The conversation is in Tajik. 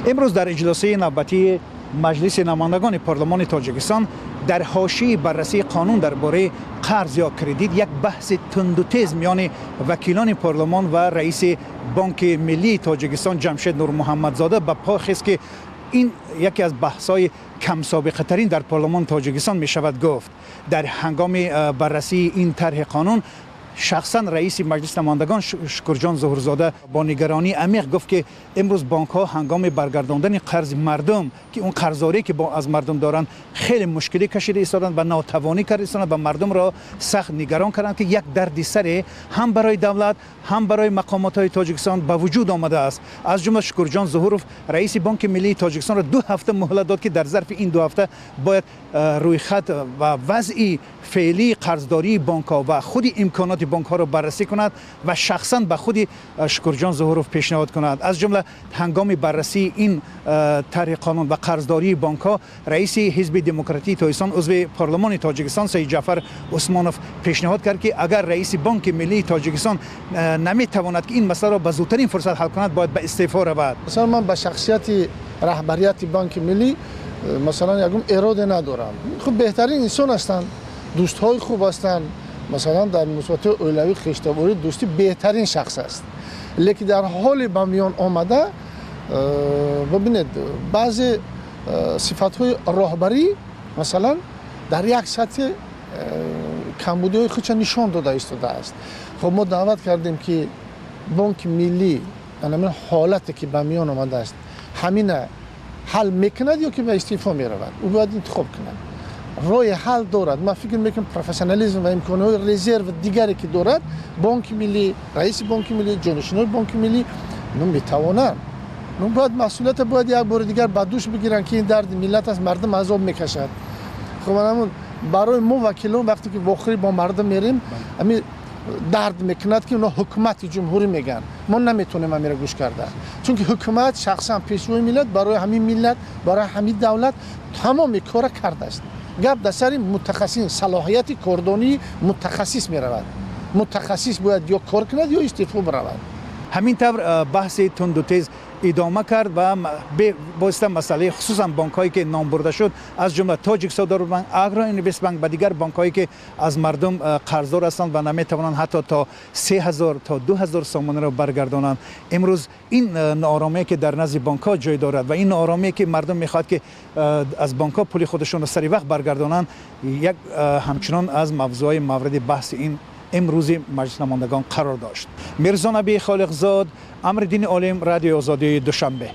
Имрӯз дар иҷлосияи навбатии Маҷлиси намояндагони парлумони Тоҷикистон дар ҳошияи баррасии қонун дар бораи қарз ё кредит як баҳси тунду тез миёни вакилони парлумон ва раиси Бонки миллии Тоҷикистон Ҷамшед Нурмуҳаммадзода ба по хест, ки ин яке аз баҳсҳои камсобиқатарин дар парлумони Тоҷикистон мешавад гуфт. Дар ҳангоми баррасии ин тарҳи қонун шахсан раиси Маҷлиси намояндагон Шукурҷон Зуҳурзода бо нигаронии амиқ гуфт, ки имрӯз бонкҳо ҳангоми баргардондани қарзи мардум, ки он қарздорие ки аз мардум доранд, хеле мушкилӣ кашида истоданд ва нотавонӣ карда истоданд ва мардумро сахт нигарон карданд, ки як дарди саре ҳам барои давлат, ҳам барои мақомотҳои Тоҷикистон ба вуҷуд омадааст. Аз ҷумла Шукурҷон Зуҳуров раиси Бонки миллии Тоҷикистонро 2 ҳафта муҳлат дод, ки дар зарфи ин 2 ҳафта бояд рӯйхат ва вазъи феълии қарздории бонкҳо ва худи имконоти бонкҳоро баррасӣ кунад ва шахсан ба худи Шукурҷон Зуҳуров пешниҳод кунад. Аз ҷумла ҳангоми баррасии ин тарҳи қонун ва қарздории бонкҳо раиси Ҳизби демократии Тоҷикистон, узви парлумони Тоҷикистон Саидҷаъфар Усмонов пешниҳод кард, ки агар раиси Бонки миллии Тоҷикистон наметавонад, ки ин масъаларо ба зудтарин фурсат ҳал кунад, бояд ба истеъфо равад. Масалан, ман ба шахсияти раҳбарияти Бонки миллӣ, масалан, ягон эроде надорам. Хуб, беҳтарин инсон ҳастанд, дӯстҳои хуб ҳастанд, масалан, дар муносибати оилавӣ, хештаборӣ, дӯстӣ беҳтарин шахс аст. Лекин дар ҳоли ба миён омада, бибинед, баъзе сифатҳои роҳбарӣ, масалан, дар як сатҳи камбудиҳои худша нишон дода истодааст. Хуб, мо даъват кардем, ки Бонки миллӣ ҳамин ҳолате ки ба миён омадааст, ҳамина ҳал мекунад ё ки ба истеъфо меравад. Ӯ бояд интихоб кунад. Роҳи ҳал дорад. Ман фикр мекунам, профессионализм ва имкониҳои резерв дигаре ки дорад Бонки миллӣ, раиси Бонки миллӣ, ҷонишинои Бонки миллӣ, ну, метавонанд. Ну, бояд масъулията бояд як бори дигар ба дӯш бигиранд, ки ин дарди миллат аст, мардум азоб мекашад. Хуб, ҳамун барои мо, вакилон, вақте ки вохӯрӣ бо мардум мерем, ҳамин дард мекунад, ки онҳо ҳукумати ҷумҳурӣ мегӯянд. Мо наметонем ҳамира гӯш карда, чунки ҳукумат, шахсан пешвои миллат барои ҳамин миллат, барои ҳамин давлат тамоми кора кардааст. Гап дар сари мутахассис, салоҳияти кордонии мутахассис меравад. Мутахассис бояд ё кор кунад, ё истеъфо биравад. Ҳамин тавр баҳси тунду тез идома кард ва бевосита масъалаи хусусан бонкҳое ки ном бурда шуд, аз ҷумла Тоҷик Содиротбанк, Агроинвестбанк ва дигар бонкҳое ки аз мардум қарздор ҳастанд ва наметавонанд ҳатто то 3000, то 2000 сомониро баргардонанд. Имрӯз ин нооромие ки дар назди бонкҳо ҷой дорад ва ин нооромие ки мардум мехоҳад, ки аз бонкҳо пули худашонро сари вақт баргардонанд, як ҳамчунон аз мавзӯъҳои мавриди баҳси ин имрӯзи Маҷлиси намояндагон қарор дошт. Мирзонаби Холиқзод, Амриддини Олим, Радиои Озодии, Душанбе.